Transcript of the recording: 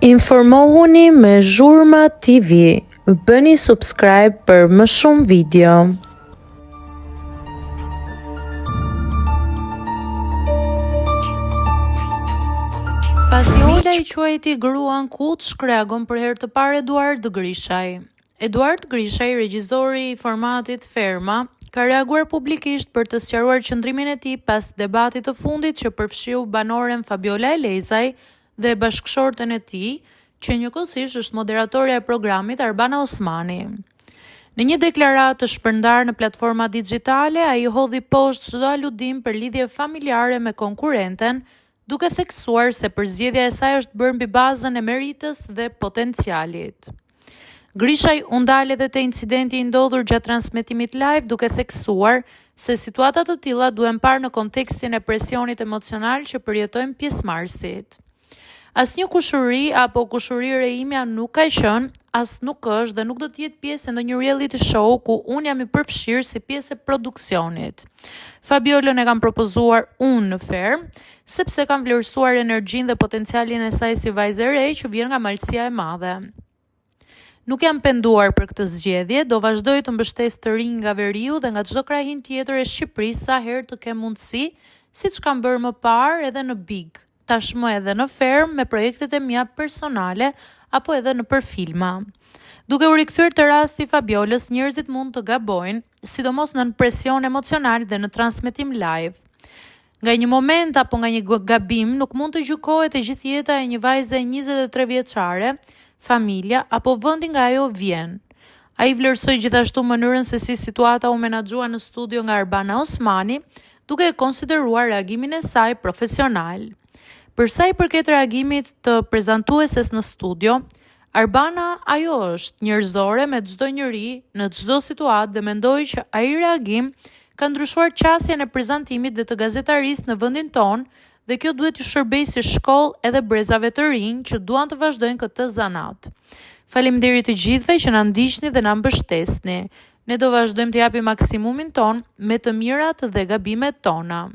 Informohuni me Zhurma TV, bëni subscribe për më shumë video. Pasi Ola e quajti gruan kuçkë, reagon për herë të parë Eduard Grishaj. Eduard Grishaj, regjizori i formatit Ferma, ka reaguar publikisht për të sqaruar qëndrimin e tij pas debatit të fundit që përfshiu banoren Fabiola Elezaj dhe bashkëshorten e tij, që njëkohësisht është moderatorja e programit Arbana Osmani. Në një deklaratë të shpërndarë në platforma dixhitale, ai hodhi poshtë çdo aludim për lidhje familjare me konkurrenten, duke theksuar se përzgjedhja e saj është bërë mbi bazën e meritës dhe potencialit. Grishaj u ndal edhe te incidenti i ndodhur gjatë transmetimit live duke theksuar se situata të tilla duhen parë në kontekstin e presionit emocional që përjetojnë pjesëmarrësit. Asnjë kushëri apo kushërirë e imja nuk ka qenë, as nuk është dhe nuk do të jetë pjesë e ndonjë reality show ku unë jam i përfshirë si pjesë e produksionit. Fabiolën e kam propozuar unë në fermë, sepse kam vlerësuar energjinë dhe potencialin e saj si vajzë e re që vjen nga Malësia e Madhe. Nuk jam penduar për këtë zgjedhje, do vazhdoj të mbështes të rinj nga veriu dhe nga çdo krahinë tjetër e Shqipërisë sa herë të kem mundësi, siç kam bërë më parë edhe në Big, tashmë edhe në fermë me projektet e mia personale apo edhe nëpër filma. Duke u rikthyer te rasti i Fabiolës, njerëzit mund të gabojnë, sidomos nën presion emocional dhe në transmetim live. Nga një moment apo nga një gabim nuk mund të gjykohet e gjithë jeta e një vajze 23 vjeçare, familja apo vendi nga ajo vjen. Ai vlerësoi gjithashtu mënyrën se si situata u menaxhua në studio nga Arbana Osmani, duke e konsideruar reagimin e saj profesional. Për sa i përket reagimit të prezantueses në studio, Arbana ajo është, njerëzore me çdo njeri, në çdo situatë dhe mendoj që ai reagim ka ndryshuar qasjen e prezantimit dhe të gazetarisë në vendin tonë dhe kjo duhet t'u shërbejë si shkollë edhe brezave të rinj që duan të vazhdojnë këtë zanat. Faleminderit të gjithëve që na ndiqni dhe na mbështesni. Ne do vazhdojmë të japim maksimumin tonë me të mirat dhe gabimet tona.